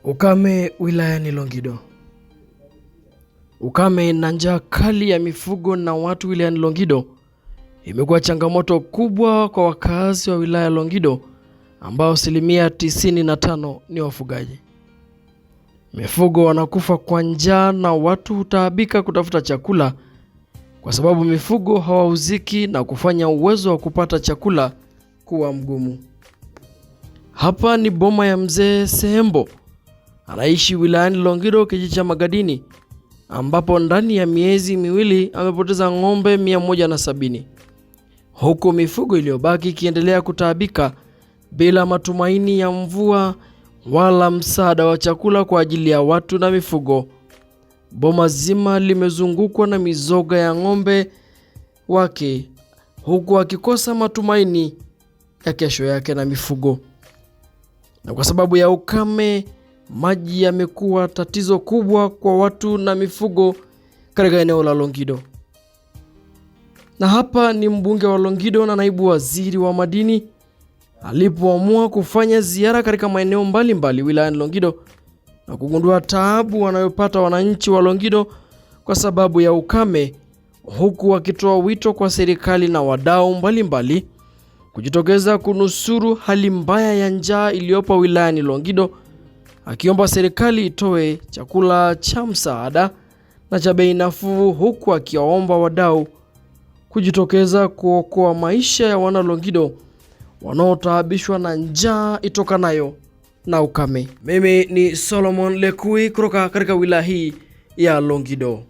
Ukame wilayani Longido. Ukame na njaa kali ya mifugo na watu wilayani Longido imekuwa changamoto kubwa kwa wakazi wa wilaya Longido ambao asilimia 95 ni wafugaji. Mifugo wanakufa kwa njaa na watu hutaabika kutafuta chakula kwa sababu mifugo hawauziki na kufanya uwezo wa kupata chakula kuwa mgumu. Hapa ni boma ya mzee Sehembo, anaishi wilayani Longido, kijiji cha Magadini, ambapo ndani ya miezi miwili amepoteza ng'ombe 170 huku mifugo iliyobaki ikiendelea kutaabika bila matumaini ya mvua wala msaada wa chakula kwa ajili ya watu na mifugo. Boma zima limezungukwa na mizoga ya ng'ombe wake huku akikosa matumaini ya kesho yake na mifugo. Na kwa sababu ya ukame, maji yamekuwa tatizo kubwa kwa watu na mifugo katika eneo la Longido. Na hapa ni mbunge wa Longido na naibu waziri wa madini alipoamua kufanya ziara katika maeneo mbalimbali wilayani Longido na kugundua taabu wanayopata wananchi wa Longido kwa sababu ya ukame, huku wakitoa wito kwa serikali na wadau mbalimbali kujitokeza kunusuru hali mbaya ya njaa iliyopo wilayani Longido, akiomba serikali itoe chakula cha msaada na cha bei nafuu, huku akiwaomba wadau kujitokeza kuokoa maisha ya wana Longido wanaotaabishwa na njaa itokanayo na ukame. Mimi ni Solomon Lekui kutoka katika wilaya hii ya Longido.